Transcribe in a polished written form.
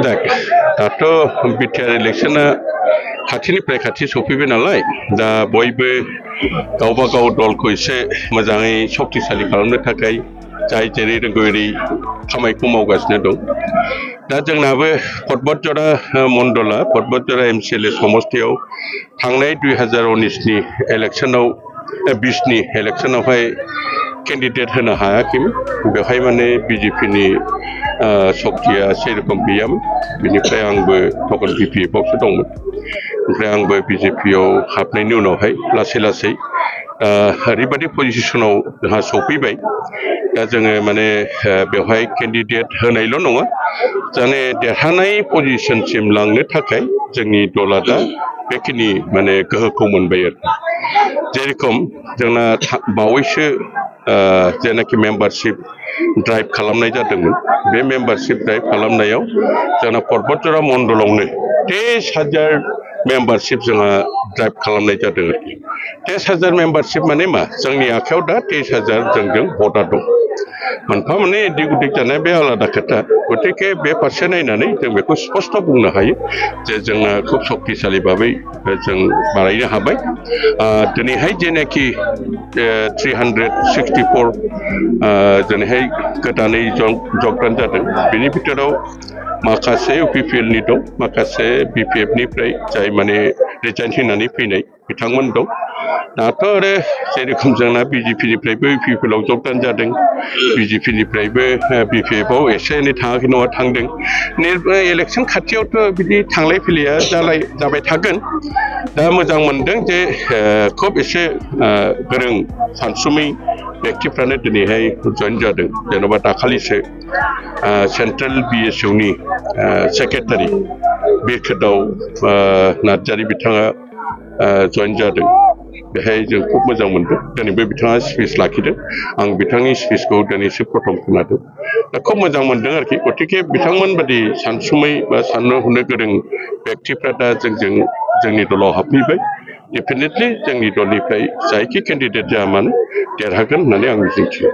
देख दाथ' बिटिआर इलेक्शना खाथिनिफ्राय खाथि सफैबाय नालाय दा बयबो गावबा गाव दलखौ एसे मोजाङै शक्तिशालि खालामनो थाखाय जाय जेरै रोंगौ एरै खामानिखौ मावगासिनो दं। दा जोंनाबो पर्बतजरा मण्डला पर्बतजरा एमसिएलए समस्तियाव थांनाय 2019नि इलेक्शनाव 20नि इलेक्शनावहाय केन्डिडेट होनो हायाखैमोन बेवहाय माने बिजेपिनि शक्तिया सेरखम गैयामोन बेनिफ्राय आंबो टकन बिपिएफआवसो दंमोन ओमफ्राय आंबो बिजेपिआव हाबनायनि उनावहाय लासै लासै ओरैबायदि पजिशनाव जोंहा सफैबाय दा जोङो माने बेवहाय केन्डिडेट होनायल' नङा जाने देरहानाय पजिशनसिम लांनो थाखाय जोंनि दला दा बेखिनि माने गोहोखौ मोनबाय आरो जेरखम जोंना बावैसो जेनाखि मेम्बारशिप ड्राइभ खालामनाय जादोंमोन बे मेम्बारशिप ड्राइभ खालामनायाव जोंना पर्बतजरा मण्डलावनो 23,000 मेम्बारशिप जोंहा ड्राइभ खालामनाय जादों आरोखि 23,000 मेम्बारशिप माने मा जोंनि आखायाव दा 23,000 जोंजों भटार दं मोनफा मोननै एदिक उदिक जानाया बे आलादा खोथा गतिके बे फारसे नायनानै जों बेखौ स्पष्ट बुंनो हायो जे जोंना खुब शक्तिशालि भाबै जों बानायनो हाबाय दिनैहाय जेनाखि 364 दिनैहाय गोदानै जगदान जादों बेनि भितराव माखासे इउपिपिएलनि दं माखासे बिपिएफनिफ्राय जाय माने रिजाइन होनानै फैनाय बिथांमोन दं दाथ' आरो जेरखम जोंना बिजेपिनिफ्रायबो इउपिपिएलआव जगदान जादों बिजेपिनिफ्रायबो बिपिएफआव एसे एनै थाङाखै नङा थांदों इलेक्शन खाथियावथ' बिदि थांलाय फैलाया जाबाय थागोन दा मोजां मोनदों जे खुब एसे गोरों सानसुमै व्यक्तिफ्रानो दिनैहाय जइन जादों जेन'बा दाखालिसो सेन्ट्रेल बिएसइउनि सेक्रेटारि बिरखोदाव नार्जारि बिथाङा जइन जादों बेहाय जों खुब मोजां मोनदों दिनैबो बिथाङा स्पिच लाखिदों आं बिथांनि स्पिचखौ दिनैसो प्रथम खोनादों दा खुब मोजां मोनदों आरोखि गतिके बिथांमोन बादि सानसुमै बा साननो हनो गोरों व्यक्तिफ्रा दा जोंनि दलाव हाबफैबाय डेफिनेटलि जोंनि दलनिफ्राय जायखि केन्डिडेट जाया मानो देरहागोन होननानै आं मिजिंथियो